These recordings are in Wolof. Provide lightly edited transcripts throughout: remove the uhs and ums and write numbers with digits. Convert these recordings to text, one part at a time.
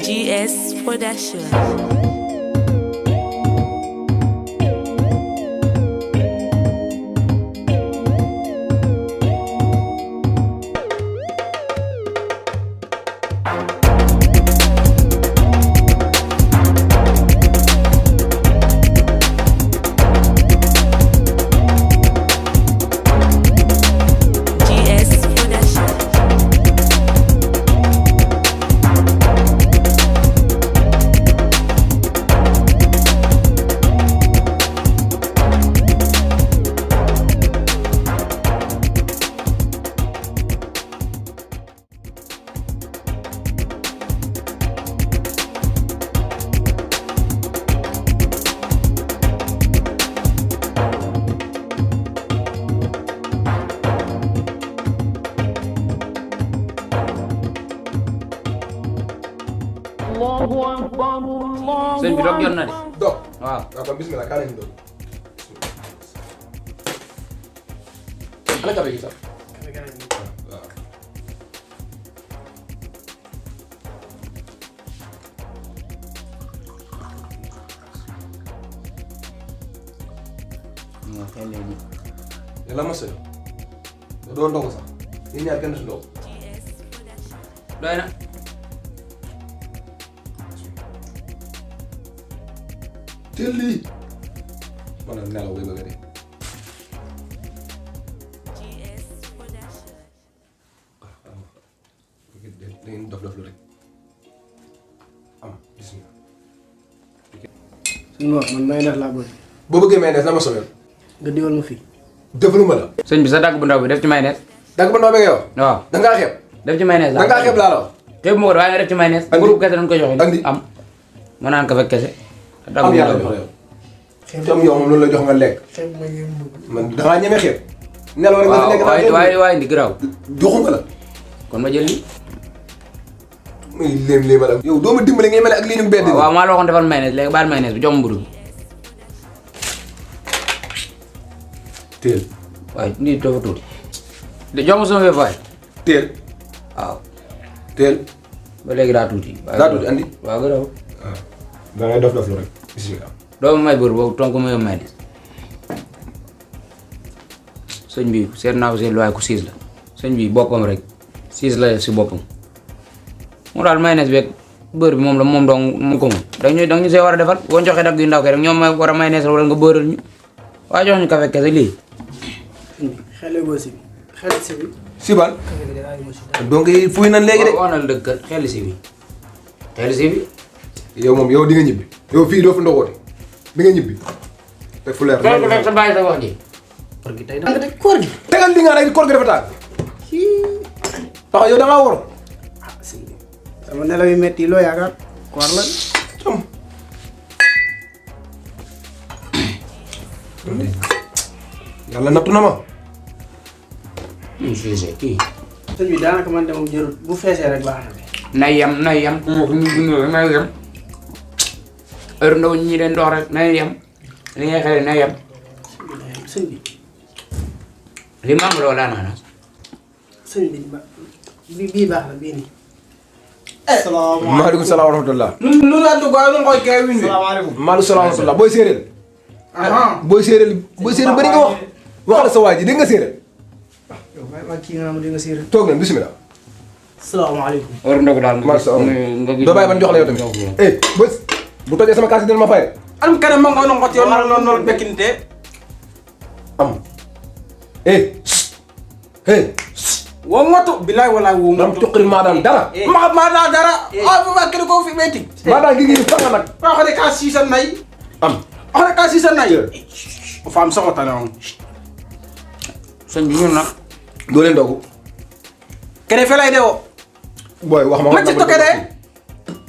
GS Production. sëñ bi dog jot na de. dog waaw waaw kon bismillah kaa leen dog. ana café gi sax. waaw. waaw xëy na nii. yàlla ma sëñ. doo ndogu sax. yéen ñaar kenn du si ndogu. doy na. teel lii. ma ne nelaw bay bëgg a dee. da ngeen dof lu rek. am bismillah. non man mayonnaise laa bëgg. boo bëggee mayonnaise la ma soobee. nga diwal ma fii. defaluma la. sëñ bi sa dagg bu ndaw bi def ci mayonnaise. dagg ba noo bëggee yow. waaw da ngaa xeeb. def ci mayonnaise da ngaa xeeb laa la wax. xeeb moo ko waaye nga def ci mayonnaise. andi groupe kese dañ koy joxe. andi am ma naan kafe kese. dagg am bu yàlla ndaw jox bi. la yow. comme yow moom loolu la jox nga lekk. xeeb ma ngeen bëgg. man dangaa ñeme xeeb. nelaw rek nga fi nekk waaw waaye indi garaaw. joxuma la. kon ma jël lii. muy léem-léem la. yow doo ma dimbale ngay mel ak lii ñu bedd. waaw maa la waxoon defal mayonnaise léegi baal mayonnaise bi jox ma mburu bi. teel. waaye nii dafa tuuti. jox ma sama wéef waay. teel. waaw teel. ba léegi daa tuuti. daa tuuti andi. waaw garaaw. waaw da ngay dof lu rek. bismillah. doo ma may bër boobu tonk ma mayonnaise. sëñ bi seet naa ko seen luwaay ku siis la sëñ bi boppam rek siis la si boppam mu daal mayonnaise beeg beurre bi moom la moom dong mu ko moom danga ñu see war a defal boo joxee dagg yu ndaw ke rek ñoom may war a mayonnaise wala nga beurral ñu waaye jox ñu café kese lii. xale boo si bi xale si bi. Sibal. café gi danaa yëngu si dara. donc fuy nan léegi de. wax na la dëgg kat xel si bi xel si bi. yow moom yow di nga ñibbi. yow fii doo fi ndogooti di nga ñibbi. te fu leer. kenn ku nekk sa bàyyi sa wax ji. koor gi tey da nga teg koor gi. tegal li nga rek koor gi dafa taal. tax yow da ngaa wor. ah si sama nelaw yu métti yi loo yaakaar koor la. yàlla nattu na ma. kii. sëñ bi daanaka man de moom jërul bu feesee rek baax na de. nay yem nay yem. nay yem. heure ndaw ñi leen dox rek nay yem. li ngay xëy nay yem. sëñ bi. li mu am loolu ananas. sëñ bi bii baax na bii nii. salaamaaleykum maaleykum salaam wa rahmatulah. lu la dugg waaye lu nga koy kee wind. salaamaaleykum maaleykum salaam wa rahmatulah booy séeréer. booy séeréer bëri nga wax. waxal sa waa ji dégg nga séeréer. yow maa kii nga xam ne nga séeréer. toog leen bisimilah. salaamaaleykum. war ndogu daal nga gis doo bàyyi ban jox la yow tamit. bés bu tojee sama kaas yi dina ma fay. am keneen ma nga nongot yow noonu bekkinte. am. wo ngoto bilaay walaay wo dam tuqri maa daan dara. maa daan dara. bu ma kene ko fi metti. maa daan ngi fa nga nag. wax ne ka siisa nay. am. wax ne ka siisa nay. o faam soxo tane on. sëñ bi ñun nag. doo leen dogu. kene felay de o. booy wax ma. ma ci toke de.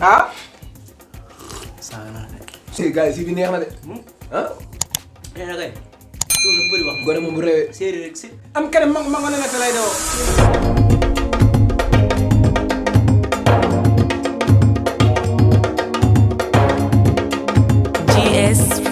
ah. si gars yi si bi neex na de. ah. gone moom bu réewee. séeréer rek si. am keneen ma nga ne felay de o. GS